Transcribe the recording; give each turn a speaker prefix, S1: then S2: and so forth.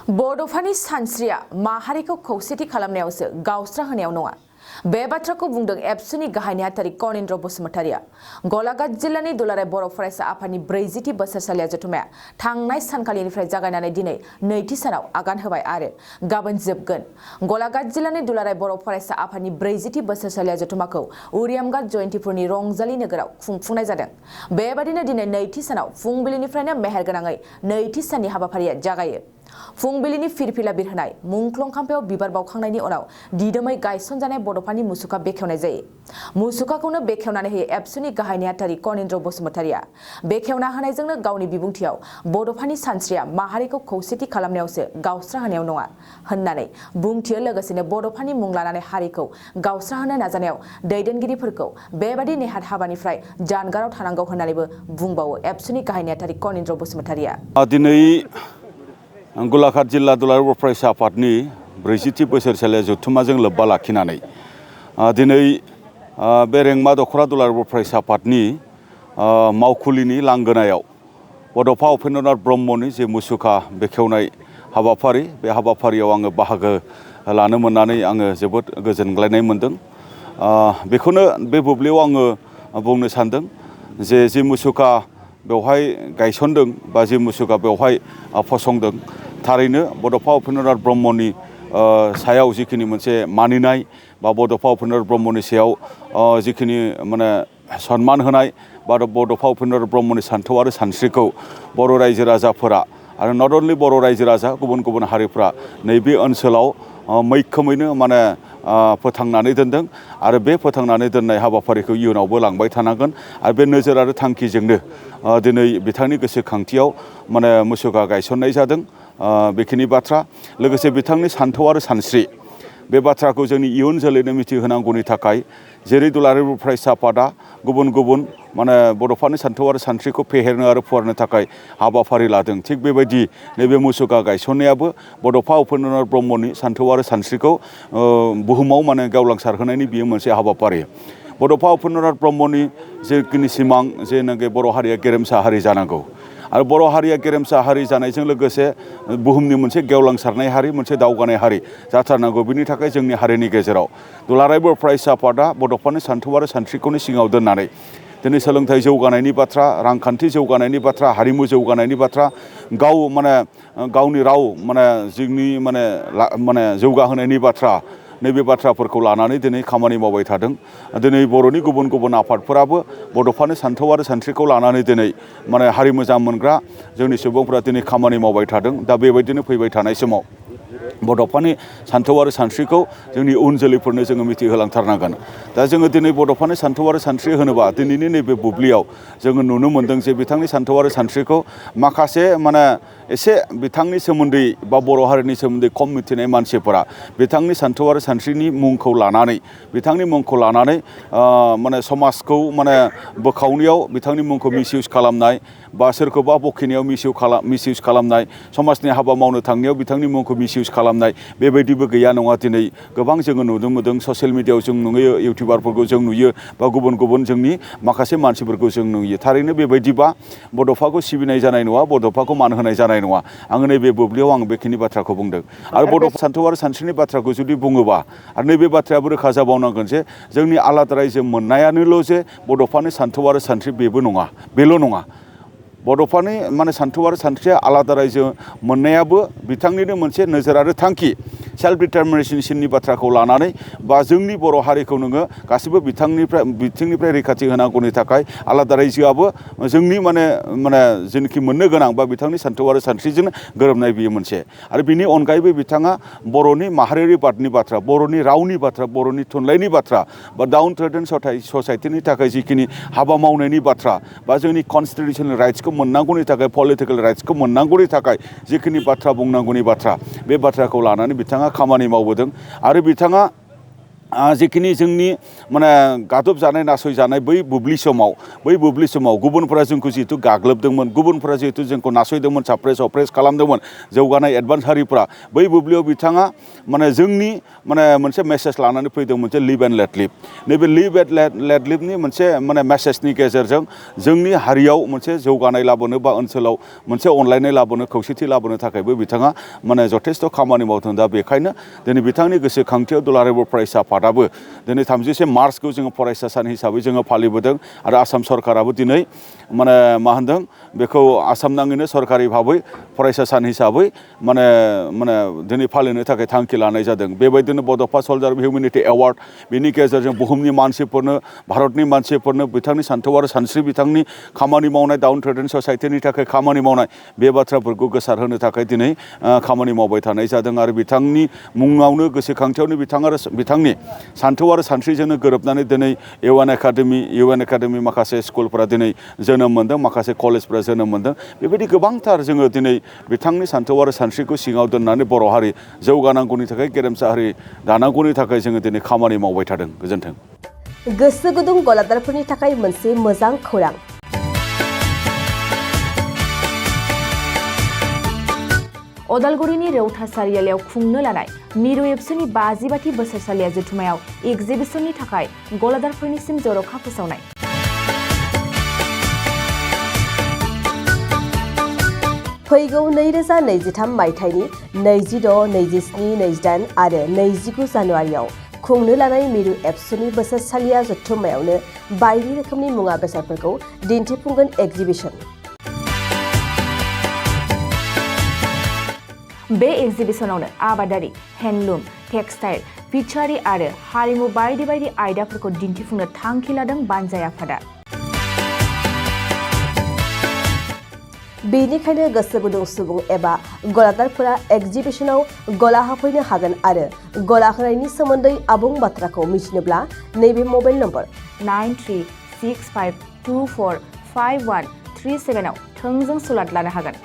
S1: बड'फानि सानस्रिया माहारिखौ खौसेथि खालामनायावसो गावस्रा होनायाव नङा। बे बाथ्राखौ बुंदों एबसुनि गाहाय नेहाथारि कनिन्द्र बसुमतारिया। गलाघाट जिल्लानि दुलाराय बर' फरायसा आफादनि 40थि बोसोरसालिया जथुमाया थांनाय सानखालिनिफ्राय जागायनानै दिनै नैथि सानाव आगान होबाय आरो गाबोन जोबगोन। गलाघाट जिल्लानि दुलाराय बर' फरायसा आफादनि 40थि बोसोरसालिया जथुमाखौ उरियामघाट जयन्तीपुरनि रंजाली नोगोराव खुंफुंनाय जादों। बेबादिनो दिनै नैथि सानाव फुंबिलिनिफ्रायनो मेहेरगोनाङै नैथि साननि हाबाफारिया जागायो। फुंबिलिनि फिरफिला बिरहोनाय मुंख्लं खाम्फायाव बिबार बावखांनायनि उनाव दिदोमै गायसनजानाय बड'फानि मुसुखा बेखेवनाय जायो। मुसुखाखौनो बेखेवनानै होयो एबसुनि गाहाय नेहाथारि कनिन्द्र बसुमतारिया। बेखेवना होनायजोंनो गावनि बिबुंथियाव बड'फानि सानस्रिया माहारिखौ खौसेथि खालामनायावसो गावस्रा होनायाव नङा होननानै बुंथियो। लोगोसेनो बड'फानि मुं लानानै हारिखौ गावस्रा होनो नाजानायाव दैदेनगिरिफोरखौ बेबादि नेहाथ हाबानिफ्राय जानगाराव थानांगौ होननानैबो बुंबावो एबसुनि गाहाय नेहाथारि कनिन्द्र बसुमतारिया।
S2: दिनै गलाघाट जिल्ला दुलाराय बर' फरायसा आफादनि 40थि बोसोरसालिया जथुम्माजों लोब्बा लाखिनानै दिनै बे रेंमा दख'रा दुलाराय बर' फरायसा आफादनि मावखुलिनि लांगोनायाव बड'फा उपेन्द्रनाथ ब्रह्मनि जे मुसुखा बेखेवनाय हाबाफारि, बे हाबाफारियाव आङो बाहागो लानो मोननानै आङो जोबोद गोजोनग्लायनाय मोनदों। बेखौनो बे बुब्लियाव आङो बुंनो सानदों जे मुसुखा बेवहाय गायसनदों बा जे मुसुखा बेवहाय फसंदों, थारैनो बड'फा उपेन्द्रनाथ ब्रह्मनि सायाव जिखिनि मोनसे मानिनाय बा बड'फा उपेन्द्रनाथ ब्रह्मनि सायाव जिखिनि माने सन्मान होनाय बा बड'फा उपेन्द्रनाथ ब्रह्मनि सान्थौ आरो सानस्रिखौ बर' रायजो राजाफोरा आरो नट अनलि बर' रायजो राजा गुबुन गुबुन हारिफ्रा नैबे ओनसोलाव मैखोमैनो माने फोथांनानै दोनदों आरो बे फोथांनानै दोननाय हाबाफारिखौ इयुनावबो लांबाय थानांगोन आरो बे नोजोर आरो थांखिजोंनो दिनै बिथांनि गोसोखांथियाव माने मुसुखा गायसननाय जादों। बेखिनि बाथ्रा लोगोसे बिथांनि सान्थौ आरो सानस्रि बे बाथ्राखौ जोंनि इयुन जोलैनो मिथिहोनांगौनि थाखाय जेरै दुलाराय बर' फरायसा आफादा गुबुन गुबुन माने बड'फानि सान्थौ आरो सानस्रिखौ फेहेरनो आरो फुवारनो थाखाय हाबाफारि लादों, थिग बेबायदि नैबे मुसुखा गायसननायाबो बड'फा उपेन्द्रनाथ ब्रह्मनि सान्थौ आरो सानस्रिखौ बुहुमाव माने गेवलांसार होनायनि बियो मोनसे हाबाफारि। बड'फा उपेन्द्रनाथ ब्रह्मनि जेखिनि सिमां जेनाखि बर' हारिया गेरेमसा हारि जानांगौ आरो बर' हारिया गेरेमसा हारि जानायजों लोगोसे बुहुमनि मोनसे गेवलांसारनाय हारि, मोनसे दावगानाय हारि जाथारनांगौ। बिनि थाखाय जोंनि हारिनि गेजेराव दुलाराय बर' फरायसा आफादा बड'फानि सान्थौ आरो सानस्रिखौनो सिगाङाव दोननानै दिनै सोलोंथाइ जौगानायनि बाथ्रा, रांखान्थि जौगानायनि बाथ्रा, हारिमु जौगानायनि बाथ्रा, गावनि राव जोंनि जौगाहोनायनि बाथ्रा, नैबे बाथ्राफोरखौ लानानै दिनै खामानि मावबाय थादों। दिनै बर'नि गुबुन गुबुन आफादफोराबो बड'फानि सान्थौ आरो सानस्रिखौ लानानै दिनै हारि मोजां मोनग्रा जोंनि सुबुंफ्रा दिनै खामानि मावबाय थादों। दा बेबायदिनो फैबाय थानाय समाव बड'फानि सान्थौ आरो सानस्रिखौ जोंनि उन जोलैफोरनो जोङो मिथिहोलांथारनांगोन। दा जोङो दिनै बड'फानि सान्थौ आरो सानस्रि होनोबा दिनैनि नैबे बुब्लियाव जोङो नुनो मोन्दों जे बिथांनि सान्थौ आरो सानस्रिखौ माखासे एसे बिथांनि सोमोन्दै बा बर' हारिनि सोमोन्दै खम मिथिनाय मानसिफोरा बिथांनि सान्थौ आरो सानस्रिनि मुंखौ लानानै समाजखौ बोखावनायाव बिथांनि मुंखौ मिसइउस खालामनाय बा सोरखौबा बखिनायाव मिसइउस खालामनाय, समाजनि हाबा मावनो थांनायाव बिथांनि मुंखौ मिसइउस खालामनाय, बेबायदिबो गैया नङा। दिनै गोबां जोङो नुनो मोनदों, ससियेल मिडियायाव जों नुयो, इउटिउबारफोरखौ जों नुयो बा गुबुन गुबुन जोंनि माखासे मानसिफोरखौ जों नुयो। थारैनो बेबायदिबा बड'फाखौ सिबिनाय जानाय नङा, बड'फाखौ मान होनाय जानाय नङा। आङो नैबे बुब्लियाव आं बेखिनि बाथ्राखौ बुंदों। आरो बड'फा सान्थौ आरो सानस्रिनि बाथ्राखौ जुदि बुङोबा आरो नैबे बाथ्रायाबो रोखा जाबावनांगोन जे जोंनि आलादा रायजो मोननायानोल' जे बड'फानि सान्थौ आरो सानस्रि बेल' नङा। बड'फानि सान्थौ आरो सानस्रिया आलादा रायजो मोननायाबो बिथांनिनो मोनसे नोजोर आरो थांखि। सेल्फ डिटारमिनेसननि बाथ्राखौ लानानै बा जोंनि बर' हारिखौ नोङो गासिबो बिथिंनिफ्राय रैखाथि होनांगौनि थाखाय आलादा रायजोआबो जोंनि जेनाखि मोननो गोनां बा बिथांनि सान्थौ आरो सानस्रिजों गोरोबनाय बियो मोनसे। आरो बिनि अनगायैबो बिथाङा बर'नि माहारियारि बादनि बाथ्रा, बर'नि रावनि बाथ्रा, बर'नि थुनलाइनि बाथ्रा बा डाउन ट्रेडेन ससाइटिनि थाखाय जिखिनि हाबा मावनायनि बाथ्रा बा जोंनि कनस्टिटिउसनेल राइट्सखौ मोननांगौनि थाखाय, पलिटिकेल राइट्सखौ मोननांगौनि थाखाय जिखिनि बाथ्रा बुंनांगौनि बाथ्रा, बे बाथ्राखौ लानानै बिथाङा खामानि मावबोदों। आरो बिथाङा जिखिनि जोंनि माने गादब जानाय नासयजानाय बै बुब्लि समाव गुबुनफोरा जोंखौ जिहेतु गाग्लोबदोंमोन, गुबुनफोरा जिहेतु जोंखौ नासयदोंमोन, साप्रेस खालामदोंमन, जौगानाय एडभान्स हारिफ्रा बै बुब्लियाव बिथाङा माने जोंनि माने मोनसे मेसेज लानानै फैदों, मोनसे लिभ एन्ड लेट लिभ। नैबे लिभ एन्ड लेट लिभनि मोनसे माने मेसेजनि गेजेरजों जोंनि हारियाव मोनसे जौगानाय लाबोनो बा ओनसोलाव मोनसे अनलायनाय लाबोनो, खौसेथि लाबोनो थाखायबो बिथाङा माने जथेस्थ' खामानि मावदों। दा बेखायनो दिनै बिथांनि गोसोखांथियाव दुलाराय बर' फरायसा आफादाबो दिनै 30 मार्चखौ जोङो फरायसा सान हिसाबै जोङो फालिबोदों आरो आसाम सरकाराबो दिनै माने मा होनदों बेखौ आसाम नाङैनो सरकारि भाबै फरायसा सान हिसाबै माने दिनै फालिनो थाखाय थांखि लानाय जादों। बेबायदिनो बड'फा सल्जार अफ हिउमेनिटि एवार्ड, बेनि गेजेरजों बुहुमनि मानसिफोरनो, भारतनि मानसिफोरनो बिथांनि सान्थौ आरो सानस्रि, बिथांनि खामानि मावनाय, डाउन ट्रेडेन ससाइटिनि थाखाय खामानि मावनाय, बे बाथ्राफोरखौ गोसारहोनो थाखाय दिनै खामानि मावबाय थानाय जादों। आरो बिथांनि मुङावनो, गोसोखांथियावनो बिथांनि सान्थौ आरो सानस्रिजोंनो गोरोबनानै दिनै इउ एन एकाडेमि माखासे स्कुलफोरा दिनै जोनोम मोन्दों, माखासे कलेजफोरा जोनोम मोन्दों। बेबायदि गोबांथार जोङो दिनै बिथांनि सान्थौ आरो सानस्रिखौ सिङाव दोननानै बर' हारि जौगानांगौनि थाखाय, गेरेमसा हारि दानांगौनि थाखाय जोङो दिनै खामानि मावबाय थादों। गोजोन्थों।
S3: गोसो गुदुं गलादारफोरनि थाखाय मोनसे मोजां खौरां।
S1: अदालगुरिनि रौता सारियालियाव खुंनो लानाय मिरु एबसुनि 52थि बोसोरसालिया जथुमायाव एगजिबिसननि थाखाय गलादारफोरनिसिम जर'खा फोसावनाय।
S3: फैगौ 2023 मायथाइनि 26, 27, 28 आरो 29 जानुवारियाव खुंनो लानाय मिरु एबसुनि बोसोरसालिया जथुम्मायावनो बायदि रोखोमनि मुवा बेसादफोरखौ दिन्थिफुंगोन एगजिबिसन।
S1: बे एगजिबिसनावनो आबादारि, हेन्डलुम, टेक्सटाइल, फिचारि आरो हारिमु बायदि बायदि आयदाफोरखौ दिन्थिफुंनो थांखि लादों बानजाय आफादा।
S3: बेनिखायनो गोसो गुदुं सुबुं एबा गलादारफोरा एगजिबिसनाव गला होफैनो हागोन आरो गला होनायनि सोमोन्दै आबुं बाथ्राखौ मिथिनोब्ला नैबे मबाइल नम्बर
S1: 9365245137 आव थोंजों सुलाद लानो हागोन।